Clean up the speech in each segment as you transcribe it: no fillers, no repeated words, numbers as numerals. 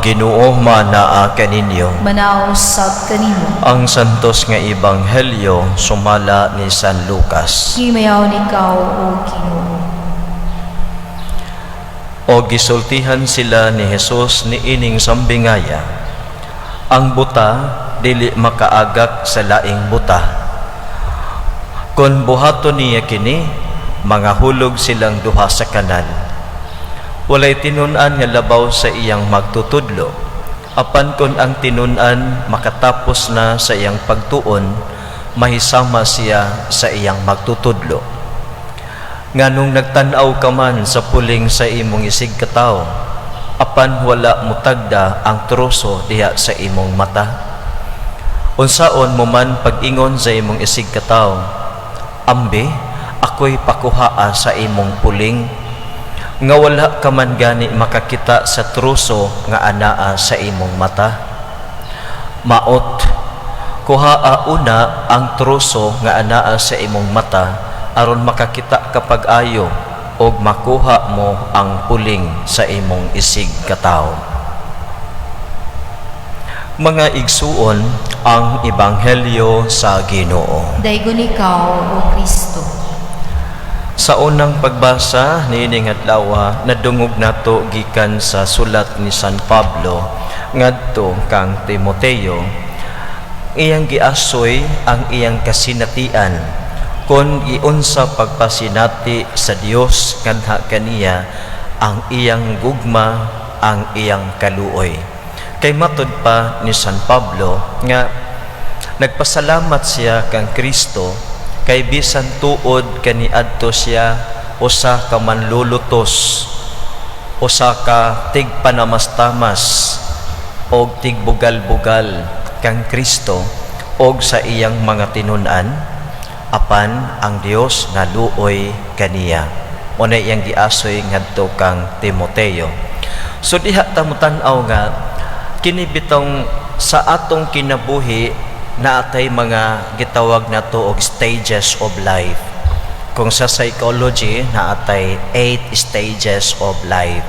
Ginoo manaa kaninyo. Manaa usab kanimo. Ang santos nga ebanghelyo sumala ni San Lucas. Himayaon ikaw, O Ginoo. O gisultihan sila ni Jesus niining sambingaya: Ang buta dili makaagak sa laing buta. Kung buhaton niya kini, mangahulog silang duha sa kanal. Walay tinun-an nga labaw sa iyang magtutudlo. Apan kung ang tinun-an makatapos na sa iyang pagtuon, mahisama siya sa iyang magtutudlo. Nganong nagtan-aw ka man sa puling sa imong isig katawo, apan wala mutagda ang troso diha sa imong mata? Unsaon mo man pag-ingon sa imong isig katawo, "Ambi, ako'y pakuhaa sa imong puling," nga wala ka man gani makakita sa troso nga anaa sa imong mata? Maot, kuhaa una ang troso nga anaa sa imong mata aron makakita ka pag-ayo og makuha mo ang puling sa imong isig katawo. Mga igsuon, ang ebanghelyo sa Ginoo. Daygon ikaw, O Kristo. Sa unang pagbasa niining adlaw, nadungog nato gikan sa sulat ni San Pablo ngadto kang Timoteo. Iyang giasoy ang iyang kasinatian kon giunsa pagpasinati sa Dios ngadha kaniya ang iyang gugma, ang iyang kaluoy. Kay matud pa ni San Pablo nga nagpasalamat siya kang Kristo kay bisan tuod kaniadto siya usa ka manlulutos, usa ka tigpanamastamas og tigbugal-bugal kang Kristo og sa iyang mga tinun-an, apan ang Dios naluoy kaniya. Mao na iyang giasoy ngadto kang Timoteo. So diha ta motan-aw nga kini bitong sa atong kinabuhi naatay mga gitawag nato og stages of life. Kung sa psychology, naatay eight stages of life.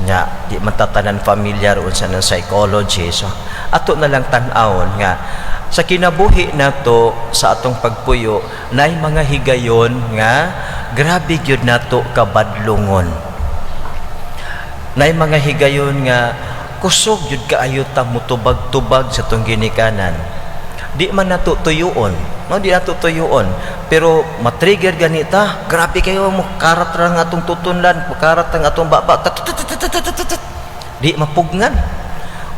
Nga di man ta tanan familiar unsa ng psychology, so ato na lang tan-awon nga sa kinabuhi nato, sa atong pagpuyo, naay mga higayon nga grabe gyud nato kabadlungon, naay mga higayon nga kusog gyud kaayo ta mutubag-tubag sa atong ginikanan. Di man nato tuyuon, no? Di nato tuyuon, pero matrigger ganita, grabe kayo mo karat ra ang atong tutunlan, karat ang atong baba, tut, di mapugnan.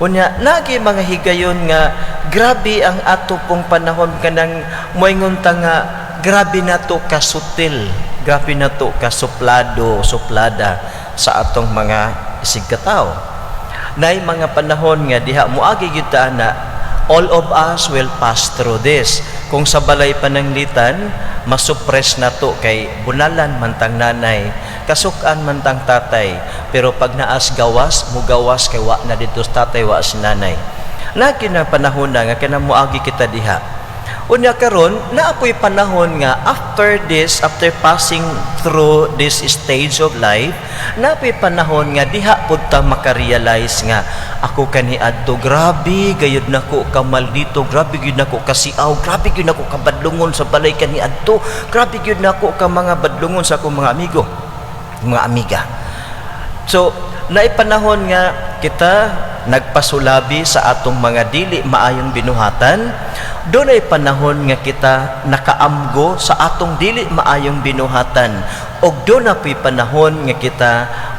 Unya lagi mga higayon nga grabe ang ato pong panahon, kanang moingon ta nga grabe nato kasutil, grabe nato kasuplado, suplada sa atong mga isig katawo. Nay mga panahon nga diha moagi gyud ta na all of us will pass through this. Kung sa balay pananglitan, masuppress nato kay bunalan man tang nanay, kasukan man tang tatay. Pero pag naas gawas, mugawas kay wa na didto sa tatay, wa si nanay. Lagi na panahon na nga kanang moagi kita diha. Unya karon, naa poy panahon nga after this, after passing through this stage of life, naa poy panahon nga diha pud ta makarealize nga ako kaniadto grabe gayud nako kamaldito, grabe gyud nako kasiaw, grabe gyud nako kabadlungon sa balay kaniadto, grabe gyud nako ka mga badlungon sa akong mga amigo, mga amiga. So, naay panahon nga kita nagpasulabi sa atong mga dili maayong binuhatan, dunay panahon nga kita nakaamgo sa atong dili maayong binuhatan, ug doon na po'y panahon nga kita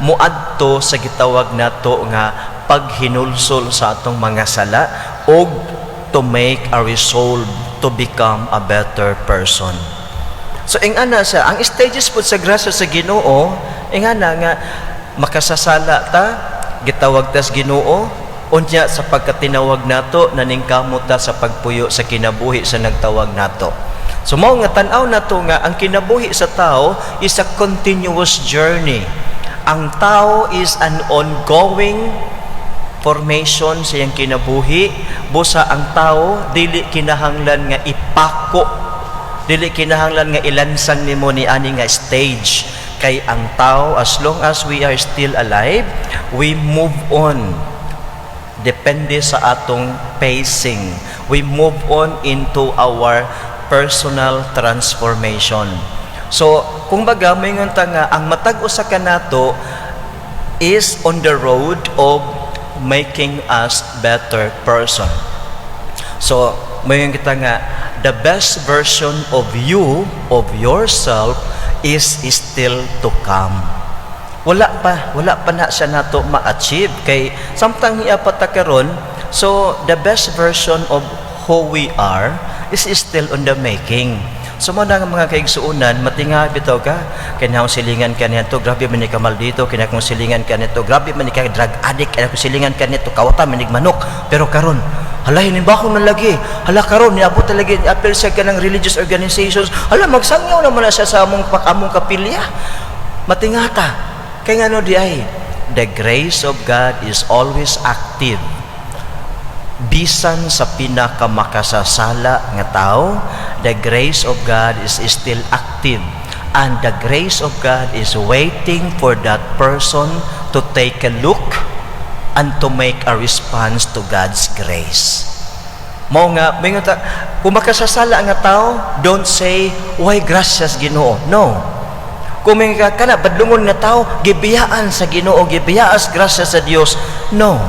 muadto sa gitawag nato nga paghinulsol sa atong mga sala ug to make a resolve to become a better person. So ingana siya, ang stages po sa grasya sa Ginoo, ingana nga makasasala ta, gitawag tas Ginoo, unya sa pagkatinawag nato, naningkamot ta sa pagpuyo sa kinabuhi sa nagtawag nato. So mao nga tan-aw nato nga ang kinabuhi sa tao is a continuous journey. Ang tao is an ongoing formation sa iyang kinabuhi. Busa ang tao dili kinahanglan nga ipako, dili kinahanglan nga ilansang nimo ni ani nga stage, kay ang tao, as long as we are still alive, we move on. Depende sa atong pacing. We move on into our personal transformation. So, kung baga, moingon ta nga, ang matag usa kanato is on the road of making us better person. So, moingon kita nga, the best version of you, of yourself, is still to come. Wala pa na siya nato ma-achieve kay samtang iya pa ta karon. So the best version of who we are is still on the making. So mao na nga, mga kaigsuonan, matinga bitaw ka kay akong silingan ka niadto, grabe man ni ka maldito, kay akong silingan ka nito, grabe man ni ka drug addict, kay akong silingan ka nito, kawata man nig manok, pero karon, hala, hinibakon na lagi, hala, karon niabot na lagi, apil siya kanang religious organizations, hala, magsangyaw naman na siya sa among kapilya. Matingata kay ngano diay, the grace of God is always active. Bisan sa pinakamakasasala nga tao, the grace of God is still active. And the grace of God is waiting for that person to take a look and to make a response to God's grace. Mao nga, moingon ta, kung makasasala nga tao, don't say, "Why gracias Ginoo?" No. Kung may ka kana badlungon nga tao, gibiyaan sa Ginoo, gibiyaan grasya sa Dios. No.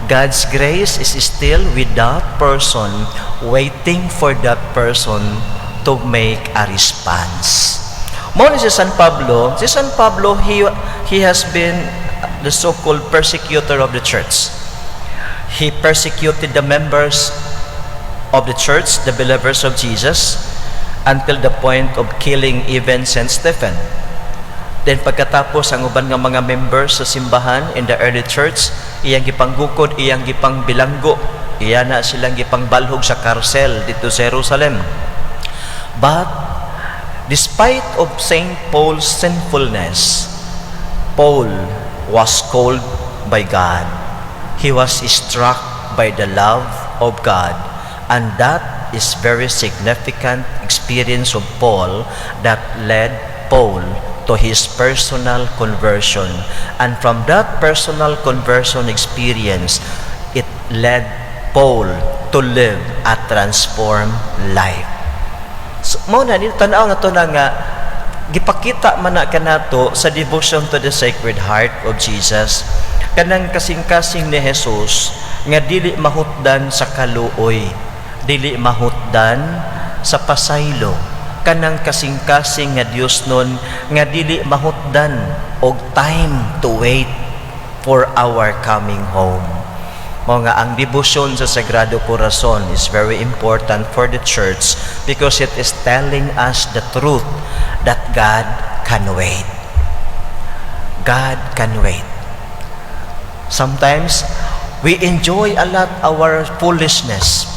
God's grace is still with that person, waiting for that person to make a response. Mao ni si San Pablo, si San Pablo, he has been the so-called persecutor of the church. He persecuted the members of the church, the believers of Jesus, until the point of killing even Saint Stephen. Then pagkatapos, ang uban nga mga members sa simbahan in the early church, iyang gipanggukod, iyang gipangbilanggo, iya na silang gipangbalhog sa karsel didto sa Jerusalem. But despite of Saint Paul's sinfulness, Paul was called by God. He was struck by the love of God. And that is very significant experience of Paul that led Paul to his personal conversion. And from that personal conversion experience, it led Paul to live a transformed life. So, mao na, tanaw na to na nga, gipakita man na kanato sa devotion to the Sacred Heart of Jesus, kanang kasing-kasing ni Jesus nga dili mahutdan sa kaluoy, dili mahutdan sa pasaylo, kanang kasing-kasing nga Dios nun nga dili mahutdan og time to wait for our coming home. Mao nga ang debosyon sa Sagrado Corazon is very important for the church because it is telling us the truth that God can wait. God can wait. Sometimes we enjoy a lot our foolishness,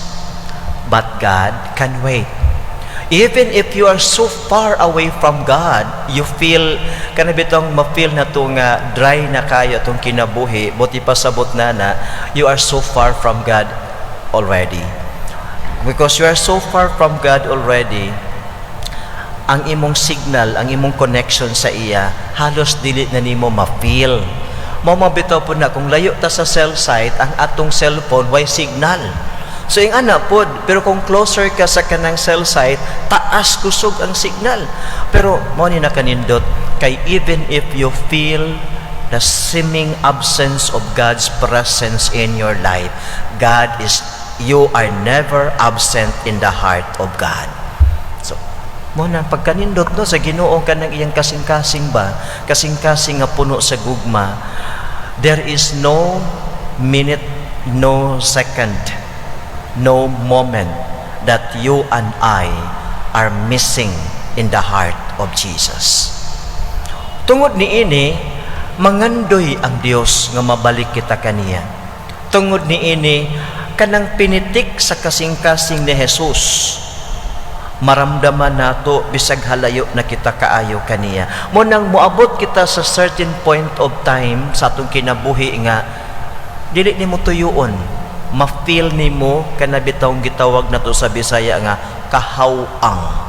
but God can wait. Even if you are so far away from God, you feel, kana bitong ma-feel na to nga dry na kayo atong kinabuhi, buot ipasabot na na, you are so far from God already. Because you are so far from God already, ang imong signal, ang imong connection sa iya, halos dili na nimo ma-feel. Mao mabitaw pod na kung layo ta sa cell site, ang atong cellphone way signal. So yung ana pod, pero kung closer ka sa kanang cell site, taas kusog ang signal. Pero mao ni nakanindot kay even if you feel the seeming absence of God's presence in your life, God is you are never absent in the heart of God. So, mao na pagkanindot, no, sa Ginoo, kanang iyang kasing-kasing ba, kasing-kasing nga puno sa gugma. There is no minute, no second, no moment that you and I are missing in the heart of Jesus. Tungod niini, mangandoy ang Dios nga mabalik kita kaniya. Tungod niini, kanang pinitik sa kasing-kasing ni Jesus, maramdaman nato bisag halayo na kita kaayo kaniya. Mao nang moabot kita sa certain point of time sa atong kinabuhi nga dili nimo tuyuon, ma-feel nimo kana bitawng gitawag nato sa Bisaya nga kahaw-ang.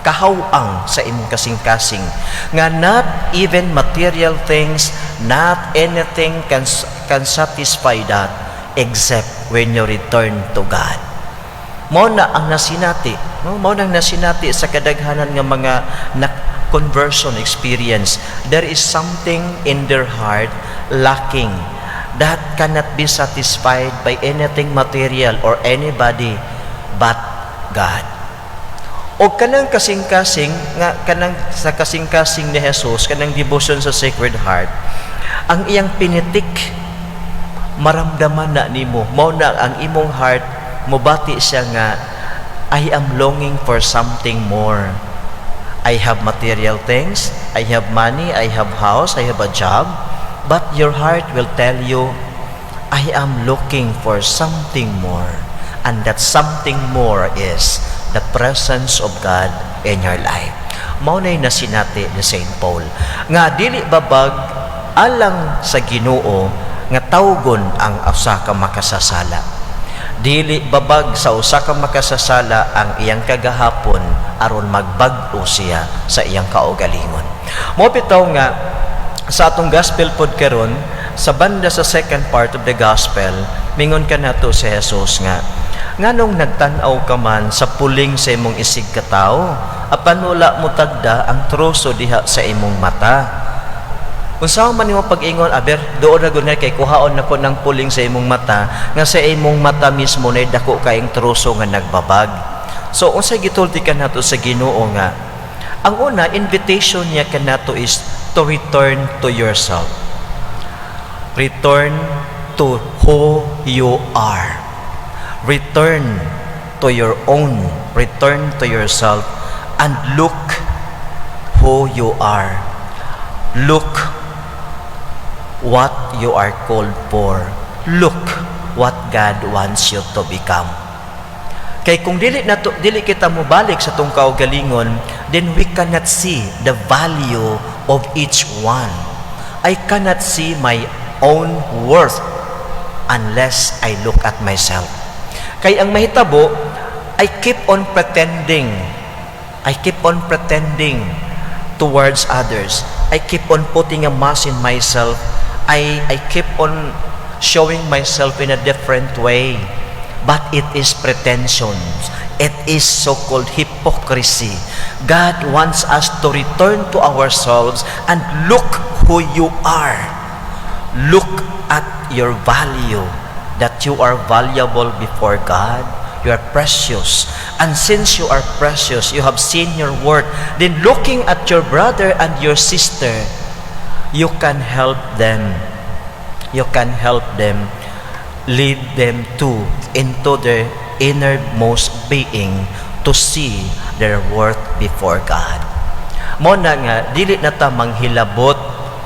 Kahaw-ang sa imong kasing-kasing nga not even material things, not anything can satisfy that. except when you return to God. Mao na ang nasinati, no? Mao na ang nasinati sa kadaghanan nga mga na conversion experience. There is something in their heart lacking that cannot be satisfied by anything material or anybody but God. O kanang kasing-kasing nga kanang sa kasing-kasing ni Jesus, kanang devotion sa Sacred Heart, ang iyang pinitik, maramdaman na nimo, mao na ang imong heart mobati siya nga, "I am longing for something more. I have material things, I have money, I have house, I have a job," but your heart will tell you, "I am looking for something more." And that something more is the presence of God in your life. Mao na'y nasinati ni St. Paul nga dili babag alang sa Ginoo nga tawgon ang usa ka makasasala. Dili babag sa usa ka makasasala ang iyang kagahapon aron magbag-o siya sa iyang kaugalingon. Mao bitaw nga sa atong gospel pod karon, sa banda sa second part of the gospel, mingon kanato si Jesus nga, "Nganong nagtan-aw ka man sa puling sa imong isig katawo apan wala mo tagda ang troso diha sa imong mata?" Unsa man nimo pag-ingon, "Aber, duol ra gud nga kay kuhaon nako ng puling sa imong mata," nga sa imong mata mismo na dako kaayong troso nga nagbabag? So unsay gitulti kanato sa Ginoo nga ang una invitation niya kanato is to return to yourself. Return to who you are. Return to your own. Return to yourself and look who you are. Look what you are called for. Look what God wants you to become. Kay kung dili nato, dili kita mobalik sa atong kaugalingon, then we cannot see the value of each one. I cannot see my own worth unless I look at myself. Kay ang mahitabo, I keep on pretending. I keep on pretending towards others. I keep on putting a mask in myself. I keep on showing myself in a different way. But it is pretensions. It is so-called hypocrisy. God wants us to return to ourselves and look who you are. Look at your value, that you are valuable before God. You are precious. And since you are precious, you have seen your worth. Then looking at your brother and your sister, you can help them. You can help them, lead them to into their innermost being to see their worth before God. Mao na nga dili na ta manghilabot,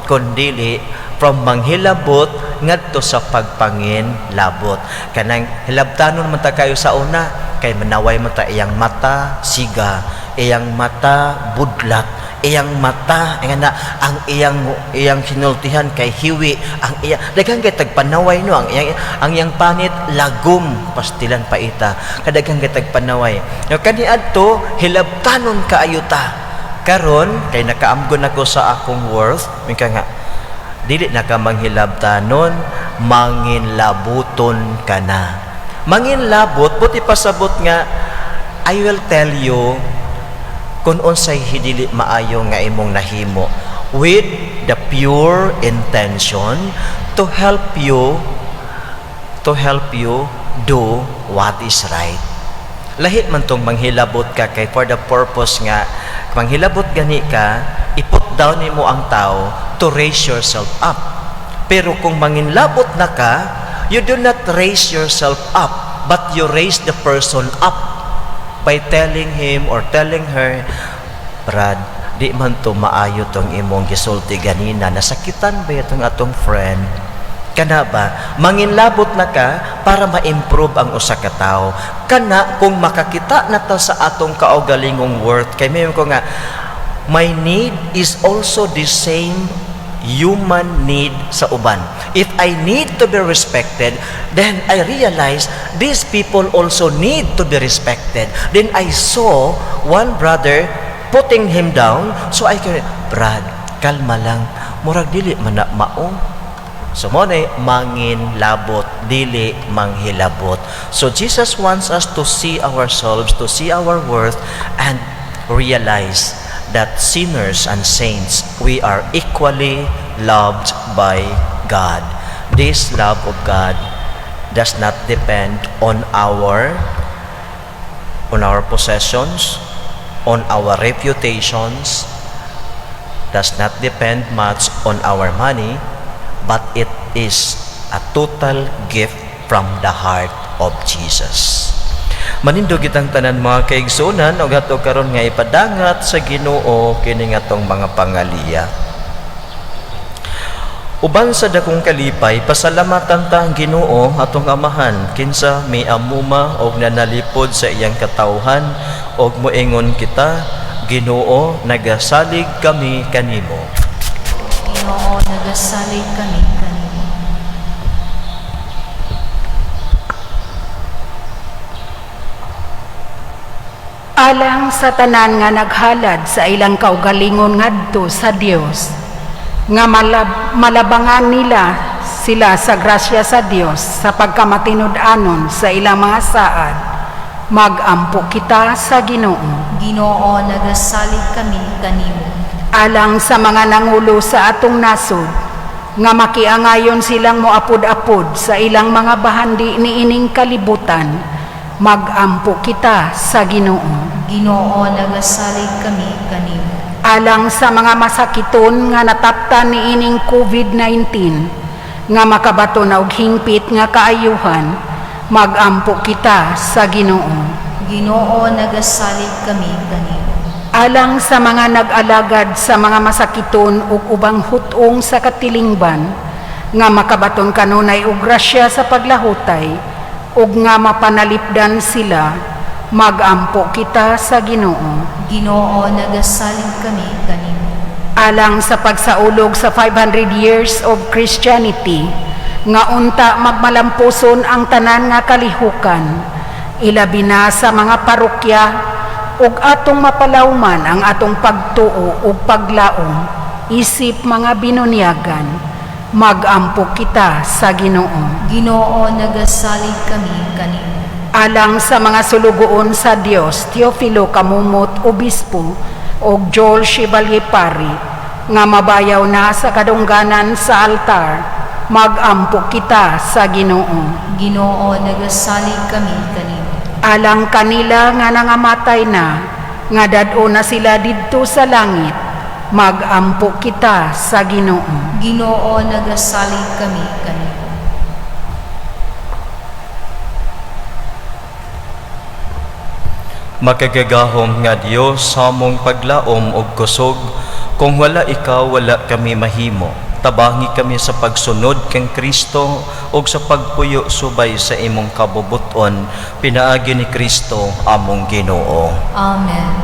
kundili from manghilabot ngadto sa pagpanginlabot. Kanang hilabtanon man ta kayo sa una kay manaway man ta, iyang mata siga, iyang mata budlat, iyang mata nga na ang iyang hinultihan kay hiwi, ang iya daghan kay tagpanaway, no? Ang iyang panit lagom, pastilan paita, kadaghan kay tagpanaway, no? Kaniadto hilabtanon kaayo ta. Karon kay nakaamgon ako sa akong worth, mika nga dili na ka manghilabtanon, manginlabuton ka na. Manginlabot, buot ipasabot nga I will tell you kung unsay dili maayo nga imong nahimo with the pure intention to help you do what is right. Lahi man tong manghilabot ka kay for the purpose nga manghilabot gani ka, i-put down nimo ang tao to raise yourself up. Pero kung manginlabot na ka, you do not raise yourself up, but you raise the person up by telling him or telling her, "Brad, di man to maayo tong imong gisulti ganina, nasakitan ba itong atong friend?" Kana ba, manginlabot na ka para ma-improve ang usa ka tawo. Kana kung makakita na ta sa atong kaugalingong worth, kay may ko nga my need is also the same human need sa uban. If I need to be respected, then I realize these people also need to be respected. Then I saw one brother putting him down, so I can, "Brad, kalma lang. Murag dili man na mao." So mao na mangin labot, dili manghilabot. So Jesus wants us to see ourselves, to see our worth, and realize that sinners and saints, we are equally loved by God. This love of God does not depend on our possessions, on our reputations, does not depend much on our money, but it is a total gift from the heart of Jesus. Manindog kitang tanan, mga kaigsunan, og ato karon nga ipadangat sa Ginoo kini atong mga pangaliya. Uban sa dakong kalipay, pasalamatan ta ang Ginoo atong Amahan, kinsa miamuma og nanalipod sa iyang katawhan, og moingon kita, Ginoo, nagasalig kami kanimo. Ginoo, nagasalig kami kanimo. Alang sa tanan nga naghalad sa ilang kaugalingon ngadto sa Dios, nga malabangan nila sila sa grasya sa Dios sa pagkamatinud-anon sa ilang mga saad, magampo kita sa Ginoo. Ginoo, nagasalig kami kanimo. Alang sa mga nangulo sa atong nasod, nga makiangayon silang moapod-apod sa ilang mga bahandi niining kalibutan, magampo kita sa Ginoo. Ginoo, nagasalig kami kanimo. Alang sa mga masakiton nga nataptan niining COVID-19, nga makabato na og hingpit nga kaayuhan, magampo kita sa Ginoo. Ginoo, nagasalig kami kanimo. Alang sa mga nag-alagad sa mga masakiton ug ubang hut-ong sa katilingban, nga makabaton kanunay og grasya sa paglahutay ug nga mapanalipdan sila, magampo kita sa Ginoo. Ginoo, nagasalig kami kanimo. Alang sa pagsaulog sa 500 years of Christianity, nga unta magmalampuson ang tanan nga kalihukan, ilabi na sa mga parokya, ug atong mapalawman ang atong pagtuo ug paglaom isip mga binunyagan, magampo kita sa Ginoo. Ginoo, nagasalig kami kanimo. Alang sa mga sulugoon sa Dios, Teofilo Camomot, Obispo, ug Joel Chevalier Pari, nga mabayaw na sa kadungganan sa altar, magampo kita sa Ginoo. Ginoo, nagasalig kami kanimo. Alang kanila nga nangamatay na, nga dad-o na sila didto sa langit, magampo kita sa Ginoo. Ginoo, nagasalig kami kanimo. Makagagahom nga Dios, sa among paglaom og kusog, kung wala ikaw, wala kami mahimo. Tabangi kami sa pagsunod kang Kristo ug sa pagpuyo subay sa imong kabubut-on, pinaagi ni Kristo among Ginoo. Amen.